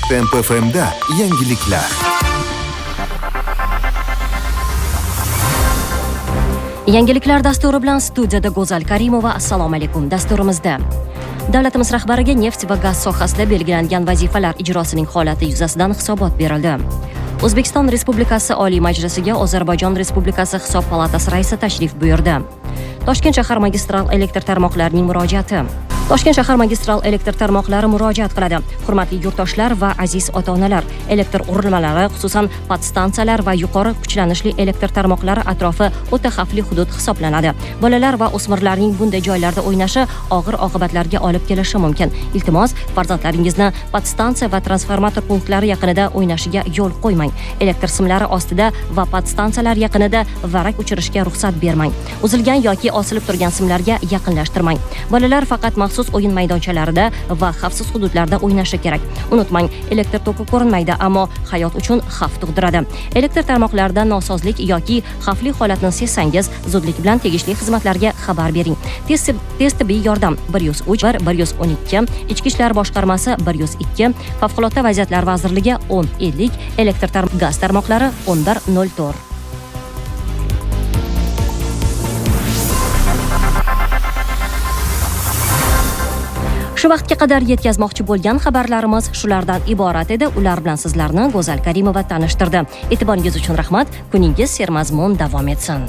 Temp FM'da yangiliklar. Yangiliklar dasturi bilan studiyada Go'zal Karimova. Assalomu alaykum. Dasturimizda davlatimiz rahbariga neft va gaz sohasida belgilangan vazifalar ijrosining holati yuzasidan hisobot berildi. O'zbekiston Respublikasi Oliy Majlisiga Ozarbayjon Respublikasi Hisob palatasi raisi tashrif buyurdi. Toshkent shahar magistral elektr tarmoqlarining murojaati. Toshkent shahar magistral elektr tarmoqlari murojaat qiladi. Hurmatli yurtdoshlar va aziz ota-onalar, elektr urilmalari, xususan podstansiyalar va yuqori kuchlanishli elektr tarmoqlari atrofi o'ta xavfli hudud hisoblanadi. Bolalar va o'smirlarning bunday joylarda o'ynashi og'ir oqibatlarga olib kelishi mumkin. Iltimos, farzandlaringizni podstansiya va transformator punktlari yaqinida o'ynashiga yo'l qo'ymang. Elektr simlari ostida va podstansiyalar yaqinida varak uchirishga ruxsat bermang. Uzilgan yoki osilib turgan simlarga yaqinlashtirmang. Bolalar faqat maxsus o'yin maydonchalarida va xavfsiz hududlarda o'ynashi kerak. Unutmang, elektr toki ko'rinmaydi, ammo hayot uchun xavf tug'diradi. Elektr tarmoqlarida nosozlik yoki xavfli holatni sezsangiz, zudlik bilan tegishli xizmatlarga xabar bering. Tez tibbiy yordam 103 112, Ichki ishlar boshqarmasi 102, Favqulodda vaziyatlar vazirligi 1050, elektr gaz tarmoqlari 1104. Shu vaqtga qadar yetkazmoqchi bo'lgan xabarlarimiz shulardan iborat edi. Ular bilan sizlarni Go'zal Karimova tanishtirdi. E'tiboringiz uchun rahmat. Kuningiz sermazmun davom etsin.